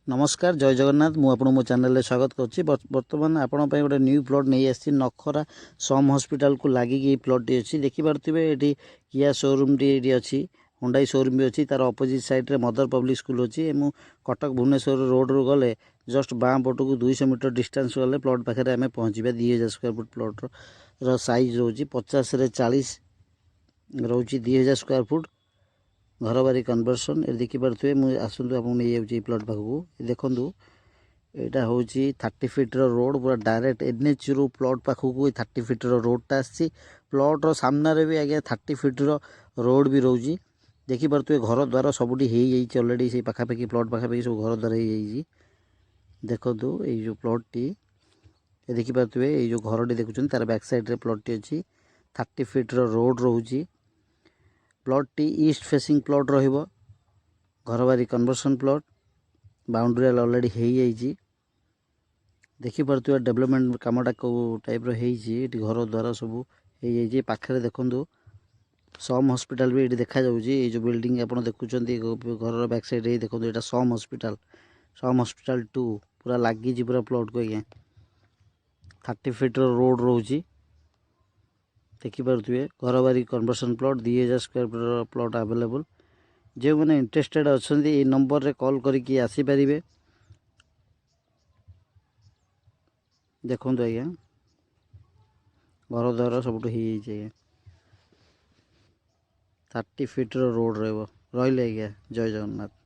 ନମସ୍କାର, ଜୟ ଜଗନ୍ନାଥ। ମୁଁ ଆପଣଙ୍କୁ ମୋ ଚ୍ୟାନେଲରେ ସ୍ୱାଗତ କରୁଛି। ବର୍ତ୍ତମାନ ଆପଣଙ୍କ ପାଇଁ ଗୋଟେ ନ୍ୟୁ ପ୍ଲଟ୍ ନେଇ ଆସିଛି। ନଖରା ସମ୍ ହସ୍ପିଟାଲକୁ ଲାଗିକି ଏଇ ପ୍ଲଟ୍ଟି ଅଛି। ଦେଖିପାରୁଥିବେ, ଏଠି କିଆ ସୋରୁମ୍ଟି ଏଇଠି ଅଛି, ହୁଣ୍ଡାଇ ସୋରୁମ୍ ବି ଅଛି। ତାର ଅପୋଜିଟ୍ ସାଇଡ଼୍ରେ ମଦର ପବ୍ଲିକ୍ ସ୍କୁଲ୍ ଅଛି। ମୁଁ କଟକ ଭୁବନେଶ୍ୱର ରୋଡ଼ରୁ ଗଲେ ଜଷ୍ଟ ବାଁ ପଟକୁ 200 ମିଟର ଡିଷ୍ଟାନ୍ସ ଗଲେ ପ୍ଲଟ୍ ପାଖରେ ଆମେ ପହଞ୍ଚିବା। 2000 ସ୍କୋୟାର ଫୁଟ୍ ପ୍ଲଟ୍ର ସାଇଜ୍ ରହୁଛି 50ରେ 40 ରହୁଛି, 2000 ସ୍କୋୟାର ଫୁଟ୍ ଘରବାରି କନଭର୍ସନ୍। ଏଠି ଦେଖିପାରୁଥିବେ। ମୁଁ ଆସନ୍ତୁ, ଆପଣଙ୍କୁ ନେଇଯାଉଛି ଏଇ ପ୍ଲଟ୍ ପାଖକୁ। ଦେଖନ୍ତୁ, ଏଇଟା ହେଉଛି 30 ଫିଟ୍ର ରୋଡ଼। ପୁରା ଡାଇରେକ୍ଟ ଏନ୍ଏଚ୍ରୁ ପ୍ଲଟ୍ ପାଖକୁ ଏଇ 30 ଫିଟ୍ର ରୋଡ଼ଟା ଆସିଛି। ପ୍ଲଟ୍ର ସାମ୍ନାରେ ବି ଆଜ୍ଞା 30 ଫିଟ୍ର ରୋଡ଼ ବି ରହୁଛି। ଦେଖିପାରୁଥିବେ, ଘର ଦ୍ୱାର ସବୁଠି ହେଇଯାଇଛି ଅଲରେଡ଼ି। ସେଇ ପାଖାପାଖି, ପ୍ଲଟ୍ ପାଖାପାଖି ସବୁ ଘର ଦ୍ୱାର ହେଇଯାଇଛି। ଦେଖନ୍ତୁ, ଏଇ ଯେଉଁ ପ୍ଲଟ୍ଟି ଏ ଦେଖିପାରୁଥିବେ, ଏଇ ଯେଉଁ ଘରଟି ଦେଖୁଛନ୍ତି, ତାର ବ୍ୟାକ୍ ସାଇଡ଼୍ରେ ପ୍ଲଟ୍ଟି ଅଛି। 30 ଫିଟ୍ର ରୋଡ଼ ରହୁଛି। ପ୍ଲଟ୍ଟି ଇଷ୍ଟ ଫେସିଂ ପ୍ଲଟ୍ ରହିବ। ଘରବାରି କନଭର୍ସନ୍ ପ୍ଲଟ୍, ବାଉଣ୍ଡ୍ରି ଅଲରେଡ଼ି ହେଇଯାଇଛି। ଦେଖିପାରୁଥିବେ, ଡେଭଲପମେଣ୍ଟ କାମଟା କେଉଁ ଟାଇପ୍ର ହେଇଛି। ଏଠି ଘର ଦ୍ୱାର ସବୁ ହେଇଯାଇଛି। ପାଖରେ ଦେଖନ୍ତୁ, ସମ୍ ହସ୍ପିଟାଲ ବି ଏଇଠି ଦେଖାଯାଉଛି। ଏଇ ଯେଉଁ ବିଲ୍ଡିଂ ଆପଣ ଦେଖୁଛନ୍ତି ଘରର ବ୍ୟାକ୍ ସାଇଡ଼୍, ଏଇ ଦେଖନ୍ତୁ, ଏଇଟା ସମ୍ ହସ୍ପିଟାଲ, ସମ୍ ହସ୍ପିଟାଲ ଟୁ ପୁରା ଲାଗିଛି ପୁରା ପ୍ଲଟ୍କୁ ଆଜ୍ଞା। 30 ଫିଟ୍ର ରୋଡ଼ ରହୁଛି। ଦେଖିପାରୁଥିବେ, ଘରବାରି କନଭର୍ସନ୍ ପ୍ଲଟ୍, 2000 ସ୍କୋୟାର ଫୁଟ୍ର ପ୍ଲଟ୍ ଆଭେଲେବୁଲ୍। ଯେଉଁମାନେ ଇଣ୍ଟରେଷ୍ଟେଡ଼୍ ଅଛନ୍ତି, ଏଇ ନମ୍ବରରେ କଲ୍ କରିକି ଆସିପାରିବେ। ଦେଖନ୍ତୁ ଆଜ୍ଞା, ଘର ଦ୍ୱାର ସବୁଠୁ ହେଇଯାଇଛି ଆଜ୍ଞା। 30 ଫିଟ୍ର ରୋଡ଼ ରହିବ। ରହିଲେ ଆଜ୍ଞା, ଜୟ ଜଗନ୍ନାଥ।